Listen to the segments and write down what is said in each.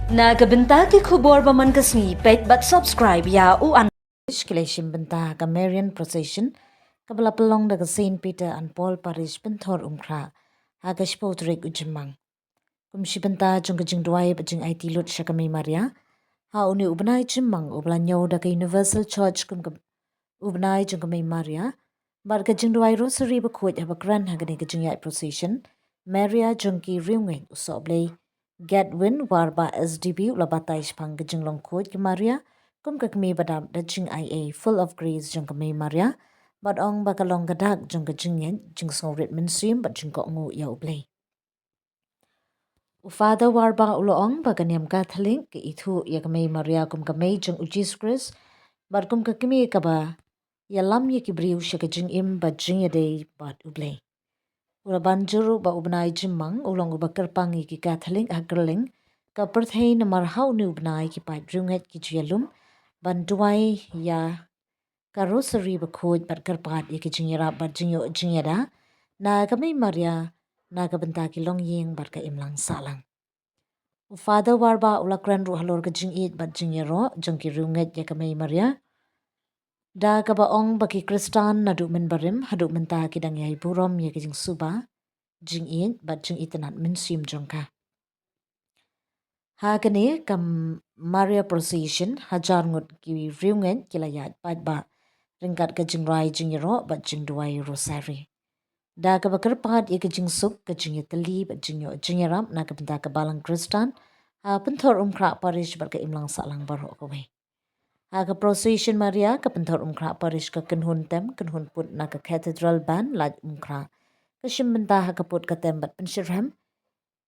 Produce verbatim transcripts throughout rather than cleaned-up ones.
Na ka bynta ki khubor ba man ka sngi, peit bad subscribe ïa u an. Ki la shim bynta ha ka Marian Procession kaba la pynlong da ka Saint Peter and Paul Parish, Pynthorumkhrah, ha ka shiphew tarik u Jymmang. Kum shi bynta jong ka jingduwai bad jingaiti lut sha ka Mei Maria ha une u bnai Jymmang uba la ñiew da ka Universal Church kum ka u bnai jong ka Mei Maria, bad ka jingduwai Rosary bakhuid haba kren ha kane ka jingïaid procession, Maria jong ki riewngeit u Sohblei Gedwin Warbah S D B u la batai shaphang ka jinglong khuid ka Maria kum ka kmie badap da jingai ei, full of grace, jong ka Mei Maria, bad ong ba ka long ka dak jong ka jingngeit, jingsngewrit mynsiem bad jingkohnguh ïa U Blei. U Father Warbah u la ong ba ka niam Katholik ka ithuh ïa ka Mei Maria kum ka mei jong u Jisu Khrist bad kum ka kmie kaba ïalam ïa ki briew sha ka jingim bad jingïadei bad U Blei. U la ban jur ruh ba u bnai Jymmang u long uba kyrpang ïa ki Katholik ha kylleng ka pyrthei, namar ha une u bnai ki paid riewngeit ki ju ïalum ban duwai ïa ka Rosary bakhuid bad kyrpad ïa ki jingïarap bad jingïoh jingïada na ka Mei Maria na ka bynta ki longïing bad ka imlang sahlang. U Father Warbah u la kren ruh halor ka jingïeit bad jingïaroh jong ki riewngeit ïa ka Mei Maria, da kaba ong ba ki Khristan naduh mynbarim haduh mynta ki dang ïai burom ïa ka jingsuba, jingïeit bad jingitynnad mynsiem jong ka. Ha kane ka Maria Procession, hajar ngut ki riewngeit ki la ïaid paidbah ryngkat ka jingrai jingïaroh bad jingduwai Rosary, da kaba kyrpad ïa ka jingsuk, ka jingïatylli bad jingïoh jingïarap na ka bynta ka Balang Khristan ha Pynthorumkhrah Parish bad ka imlang sahlang baroh kawei. Ha ka Procession Maria, ka Pynthorumkhrah Parish ka kynhun tem kynhun put na ka Cathedral Band Laitumkhrah ka shim bynta ha ka put ka tem bad pynshitrhem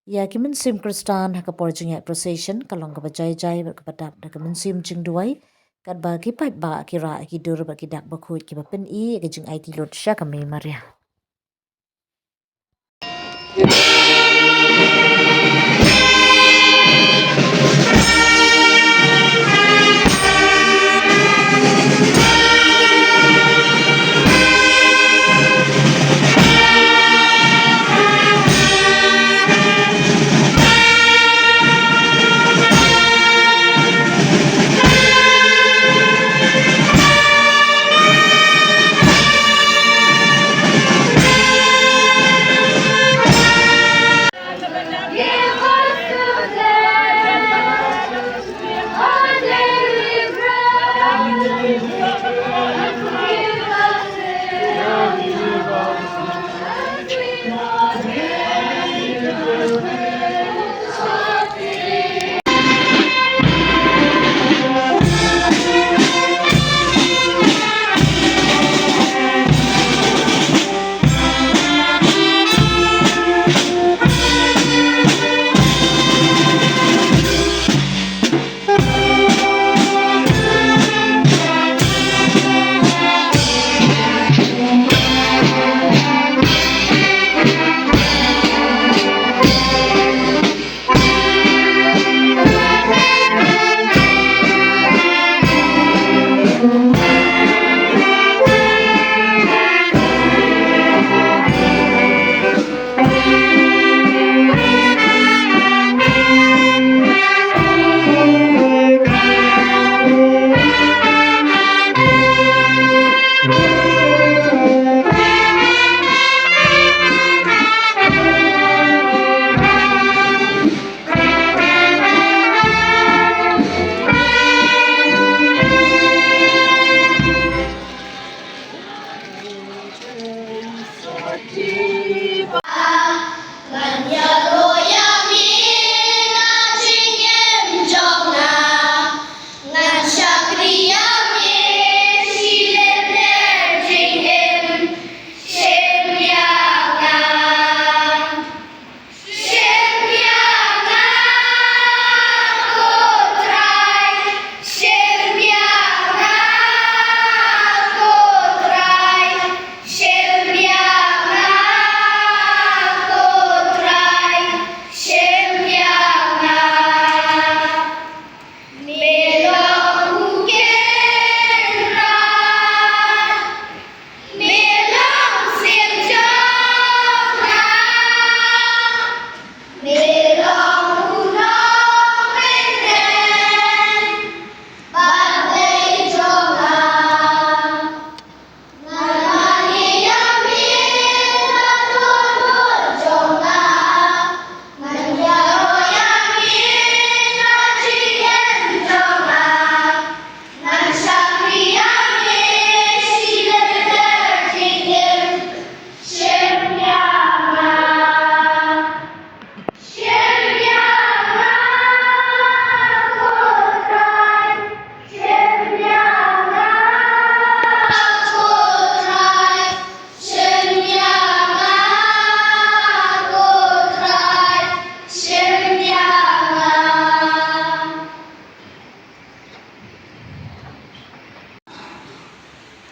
ïa ki mynsiem Khristan ha ka por jingïaid procession, ka long kaba jai jai bad kaba dap da ka mynsiem jingduwai, katba ki paidbah ki rah ïa ki dur bad ki dak bakhuid kiba pyni ïa ka jingaiti lut sha ka Mei Maria.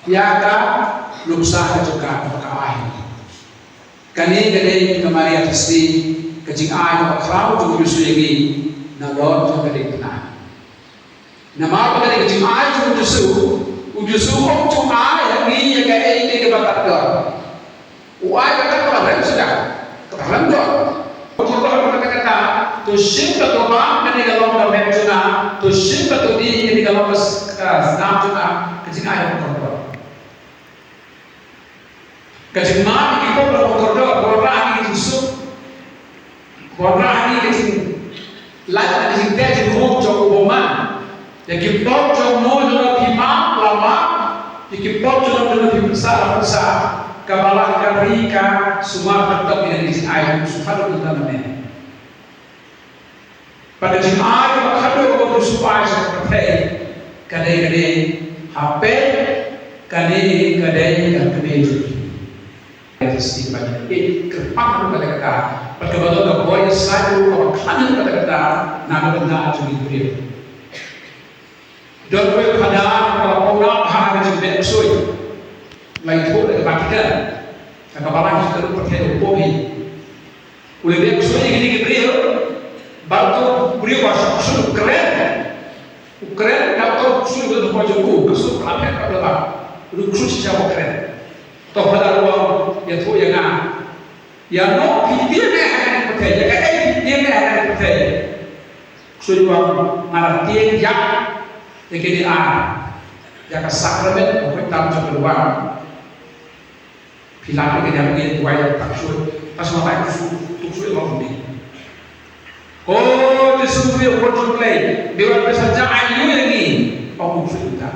Ïa ka nuksa ka jong ka, ka ai. Kane ka dei ka Maria Theisotti, ka jingai kaba khraw jong u Jisu ïa ngi, nalor jong ka diengphna. Namar ba ka dei ka jingai jong u Jisu, u Jisu um ju ai ha ngi ïa kaei kaei kaba tad dor. U ai kata kaba rem suda, kaba rem dor. Kordor kata kata, to shim ka toba, kane ka long ka met jong nga, to shim ka tudi, kane ka long ka s-, ka snam jong nga, ka jingai kaba kordor. Ka jingmad ïa ki pop la kordor, kordor ïa ki jingsuk. Kordor ïa ki jing, la ka jingteh jingmut jong u bymman. Ïa ki pop jong no jong phi map la map, ïa ki pop jong no jong phi pynsah la pynsah. Kaba la ka ri ka sumar kyntok ïa ka jingai jong u Jisu haduh mynta mynne. Bad ka jingai kaba khadduh kaba u Jisu u ai sha ka pyrthei, ka dei, ka dei ha peit, kane ka dei ka kmie jong phi. Ka dei shisha ba ïeit kyrpang ruh kata kata, bad kaba don ka bor ïasaid ruh kaba khlaiñ ruh kata kata na ka bynta jong ki briew. Don uwei u phadar uba la paw bha ha ka jingbeh ksuid. La ïathuh da ka Vatican, da ka balang jong ka pyrthei u Pope hi. U la beh ksuid ïa kine ki briew. Bad uto u briew uba shah ksuid u kren. U kren, da uto u ksuid u don ha jong u, ka ksuid ka la phet ka la bha. U ksuid shisha u kren. Uto u phadar u ong, ïathuh ïa nga. Ïa no phi tieng eh ha kane ka pyrthei, ïa kaei phi tieng eh ha kane ka pyrthei. Ksuid u ong, nga la tieng ïa, ïa kine ar, ïa ka sakramen, ka bynta jong ka duwan. Phi lah ïa kane, ïa kane duwai ïa ka ksuid, ka shu ong, ksuid, tu ksuid ong ni. Ko Jisu, phi u Khun jong U Blei, phi wan pynshah ïa ngi, ong u ksuid uta.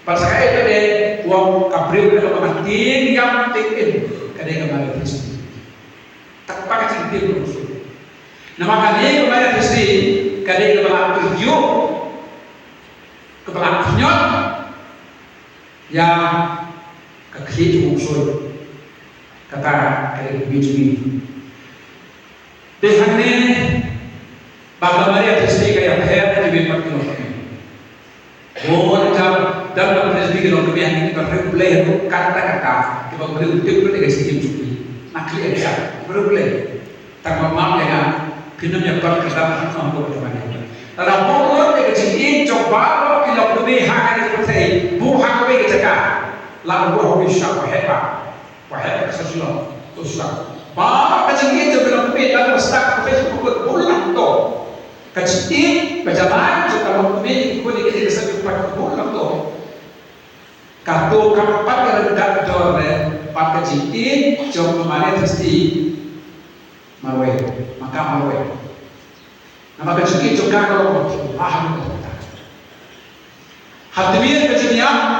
Bad sa kaei pat de, u ong ka briew kaba nga tieng ïam tieng im, ka dei ka Maria Theisotti. Tang ba ka jingtieng ruh shuh. Namar kane ka Maria Theisotti, ka dei kaba la pynïoh, kaba la pynïoh ïa ka khlieh jong u ksuid. Kata ka dei ka kmie jong ngi. Te hangne ba ka Maria Theisotti ka ïapher na kiwei pat ki longkmie. Bun ka dang ka Presby ki longkmie hangne kiba riewblei ruh katta katta, kiba riewblei ruh ïa ka jingim jong ki. Na khlieh ka kiba riewblei. Tang ba map ïa nga, phin ym ïa pang ka dang ha ka Maria. Lada bun ruh ïa ka jingim jong baroh ki longkmie ha kane ka pyrthei, buh ha kawei ka jaka. La buh ha kawei sha ka heh ba. Ba heh ka sa shu long, to shu long. Ba ka jingïeit jong ka longkmie ka la start ka phase ka bun lang to. Ka jingïeit, ka jingïeit jong ka longkmie ka bun ka jingïeit ka sa ka bun lang to. Ka to ka pat ka la da ka dor ne, ba ka jingïeit jong ka Maria Theisotti. Marwei, ma ka marwei. Namar ka jingïeit jong ka ka long ba ha ka. Ha tmier ka jingïap